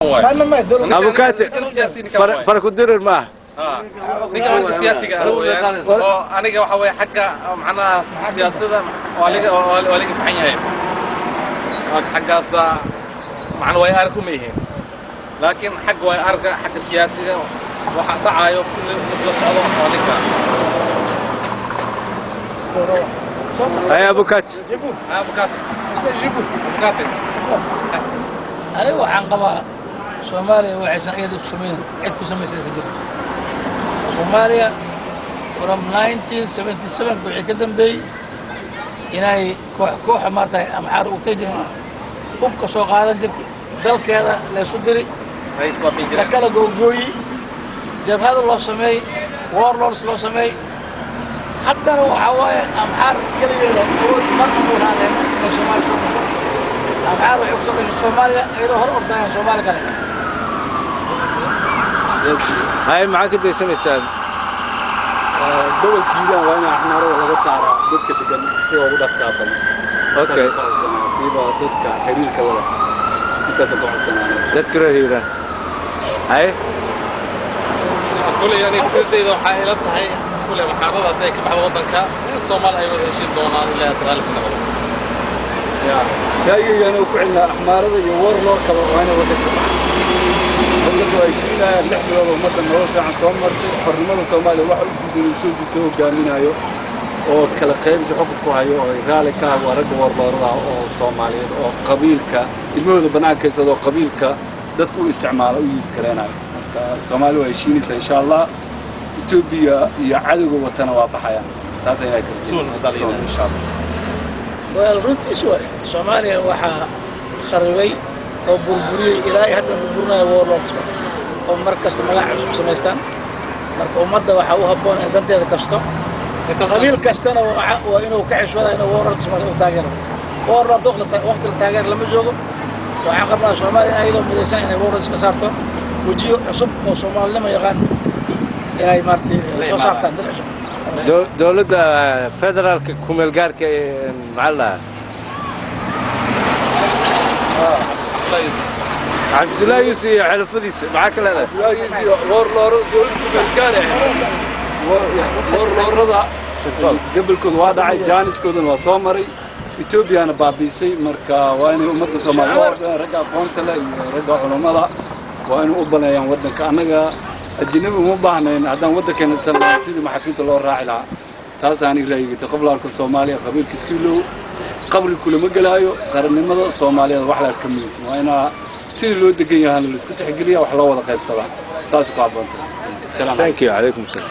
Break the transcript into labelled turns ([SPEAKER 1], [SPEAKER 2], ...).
[SPEAKER 1] Abukaate farakudirir maaha.
[SPEAKER 2] Ninka ninka siyaasiga ah weeyaan oo aniga waxa weeye xagga macnaha siyaasadda waa liga fiican yahay, xaggaas macna way arag kuma yihiin, laakiin xagga way arga xagga siyaasiga waxa dhacayo kulli la socdo waa ninka.
[SPEAKER 1] Hay abukaate.
[SPEAKER 2] Abukaate, abukaate.
[SPEAKER 3] Anigu waxaan qabaa Soomaaliya waxaysan iyada ku samayn, cid ku samaysaysa jirin. Soomaaliya from 1977 wixii ka dambeeyey inay koox kooxa maartay amxaar u tegi hubka soo qaadan jirtay, dalkeeda laysu diri, la kala googooyi, jabhada loo sameeyey, warlords loo sameeyey. Haddana waxaa waaye amxaar keligeeda awood marna mu lahaadeen oo Soomaaliya soo gasho. Amxaar waxay kusoo gashay Soomaaliya iyadoo hor ordayaan Soomaali kale.
[SPEAKER 1] Hay, maxaa ka daysanaysaan?
[SPEAKER 4] Gobolka Hiiraan waa in axmaarada laga saaraa dadka degan sida ugu dhaqsaa badan.
[SPEAKER 1] Okay.
[SPEAKER 4] Siiba dadka xiriirka wada intaasaan ka codsanaa
[SPEAKER 1] dadka reer Hiiraan. Hay.
[SPEAKER 2] Kuley aniga fikradeyda waxaa ila tahay kuley maxaarada hadday ka baxdo waddanka in Soomaali ay wada heshiin doonaan ilaa raalli ka noqdo.
[SPEAKER 4] Raayigayana ku celinaa, axmaarada iyo warlord kale waa inay waddanka baxaan. Waddanka waa heshiinayaan 6 bilood, ummadda nolol fiican soo martay. Xornimada Soomaaliya waxa u diidan Etoobiya soo hogaaminayo oo kala qaybsi xukun ku hayo oo ay raalli ka ah waa ragga warloorada oo Soomaaliyeed oo qabiilka ilmahooda bannaanka haysada oo qabiilka dadka u isticmaala u yiis kareenayo. Marka Soomaaliya waa heshiinaysaa insha Allah, Etoobiya iyo cadowga watana waa baxayaan. Taas ayaa
[SPEAKER 2] Soon, haddaa la yidhaahdo.
[SPEAKER 4] Insha Allah.
[SPEAKER 3] Well, runtiis waay, Soomaaliya waxaa kharibay oo burburiyey ilaa ay hadda burburinaya warlords oo mar kasta magac cusub samaystaan. Marka ummadda waxaa u habboon in danteeda kasto, qabiil kastana waa inuu ka xishooda inuu warlords u taageero. Warlord waqti la taageero lama joogo. Waxaan qabnaa Soomaaliya ayadoo midaysan inay warlords ka saarto, wejiyo cusub oo Soomaalinimo yaqaan inay maaragtay soo saartaan dad cusub.
[SPEAKER 1] Dowladda federaalka kumeel gaarka ee maxaa la dhahaa Cabdullaahi Yuusuf iyo xilafadiisa maxaa ka leedahay?
[SPEAKER 4] Warloorada dowladda kumeelgaar warloorada gobolkooda waa dhacay, jaaniskoodana waa soo maray, Etoobiyana baabiisay. Marka waa inay ummadda Soomaaliyeed, ragga aqoonta leh iyo ragga culummada, waa inay u baneeyaan waddanka. Annaga ajnabi uma baahnayn haddaan waddankeena dhisan lahayn sidii maxaakiimta loo raaci lahaa. Taas aniga raayigata. Qof la arko Soomaaliya qabiilkiis kiilow qabri kulama gelaayo. Qarannimada Soomaaliyeed wax la arka maysin, waa inaa sidii loo degan yahana laisku tixgeliya, wax loo wada qaybsadaa, saas ku habboonta.
[SPEAKER 1] Thank you. Calaykum salaam.